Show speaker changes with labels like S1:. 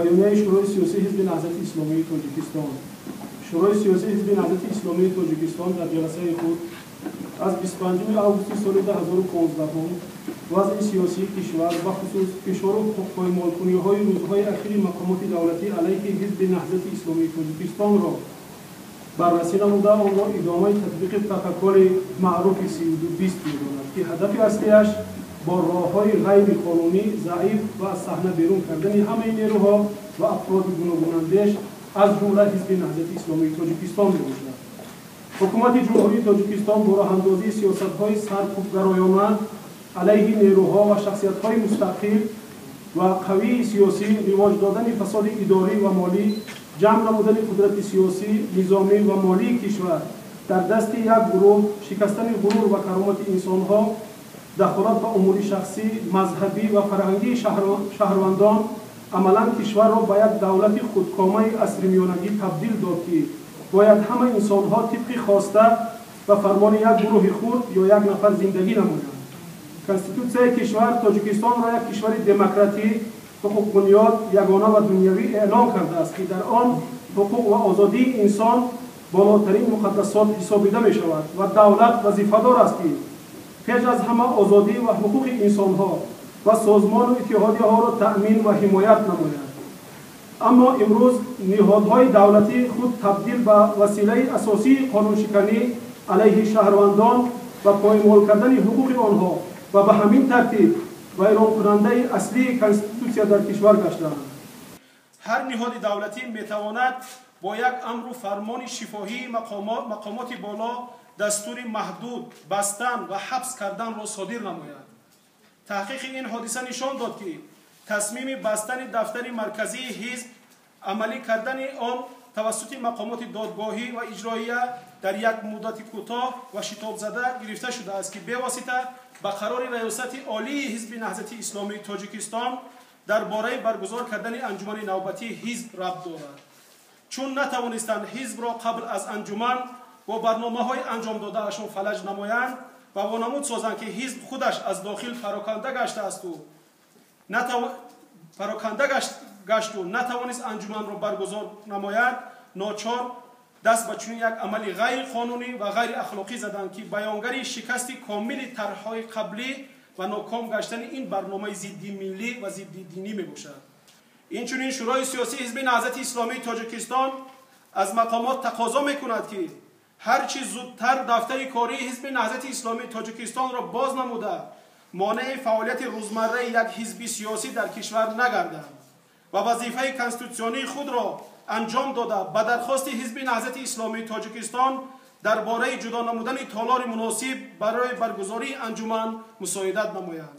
S1: Баёнияи Шӯрои сиёсии Ҳизби Наҳзати Исломии Тоҷикистон. Шӯрои сиёсии Ҳизби Наҳзати Исломии Тоҷикистон дар ҷаласаи худ аз 25 августи соли 2015 вазъи сиёсии кишвар, бахусус фишору поймолкуниҳои рӯзҳои ахири мақомоти давлатӣ алайҳи Ҳизби Наҳзати Исломии Тоҷикистонро баррасӣ намуда, онро идомаи татбиқи протоколи маъруфи 3220 медонад, ки ҳадафи аслиаш бо роҳҳои ғайриқонунӣ заиф ва аз саҳна берун кардани ҳамаи нерӯҳо ва афроди гуногунандеш, аз ҷумла Ҳизби Наҳзати Исломии Тоҷикистон мебошад. Ҳукумати Ҷумҳурии Тоҷикистон бо роҳандозии сиёсатҳои саркӯбгароёна алайҳи нерӯҳо ва шахсиятҳои мустақил ва қавии сиёсӣ, ривоҷ додани фасоди идорӣ ва молӣ, ҷамъ намудани қудрати сиёсӣ, низомӣ ва молии кишвар дар дасти як гурӯҳ, шикастани ғурур ва каромати инсонҳо, дахолат ба умури шахсӣ, мазҳабӣ ва фарҳангии шаҳрвандон, амалан кишварро ба як давлати худкомаи асри миёнагӣ табдил дод, ки бояд ҳама инсонҳо тибқи хоста ба фармони як гурӯҳи хурд ё як нафар зиндагӣ намоянд. Конститутсияи кишвар Тоҷикистонро як кишвари демократӣ, ҳуқуқбунёд, ягона ва дунявӣ эълон кардааст, ки дар он ҳуқуқ ва озодии инсон болотарин муқаддасот ҳисобида мешавад ва давлат вазифадор аст, ки пеш аз ҳама озодӣ ва ҳуқуқи инсонҳо ва созмону иттиҳодияҳоро таъмин ва ҳимоят намояд. Аммо имрӯз ниҳодҳои давлатӣ худ табдил ба василаи асосии қонуншиканӣ алайҳи шаҳрвандон ва поймол кардани ҳуқуқи онҳо ва ба ҳамин тартиб вайронкунандаи аслии конститутсия дар кишвар гаштаанд.
S2: Ҳар ниҳоди давлатӣ метавонад бо як амру фармони шифоҳии мақомоти боло дастури маҳдуд, бастан ва ҳабс карданро содир намояд. Таҳқиқи ин ҳодиса нишон дод, ки тасмими бастани дафтари марказии ҳизб, амалӣ кардани он тавассути мақомоти додгоҳӣ ва иҷроия дар як муддати кӯтоҳ ва шитобзада гирифта шудааст, ки бевосита ба қарори Раёсати Олии Ҳизби Наҳзати Исломии Тоҷикистон дар бораи баргузор кардани анҷумани навбатии ҳизб рабт дорад. Чун натавонистанд ҳизбро қабл аз анҷуман бо барномаҳои анҷомдодаашон фалаҷ намоянд ва вонамуд созанд, ки ҳизб худаш аз дохил пароканда гаштааст пароканда гашту натавонист анҷуманро баргузор намояд, ночор даст ба чунин як амали ғайриқонунӣ ва ғайриахлоқӣ заданд, ки баёнгари шикасти комили тарҳҳои қаблӣ ва ноком гаштани ин барномаи зидди миллӣ ва зидди динӣ мебошад. Инчунин Шӯрои сиёсии Ҳизби Наҳзати Исломии Тоҷикистон аз мақомот тақозо мекунад, ки ҳарчи зудтар дафтари кории Ҳизби Наҳзати Исломии Тоҷикистонро боз намуда, монеи фаъолияти рӯзмарраи як ҳизби сиёсӣ дар кишвар нагарданд ва вазифаи конститутсионии худро анҷом дода, ба дархости Ҳизби Наҳзати Исломии Тоҷикистон дар бораи ҷудо намудани толори муносиб барои баргузории анҷуман мусоидат намоянд.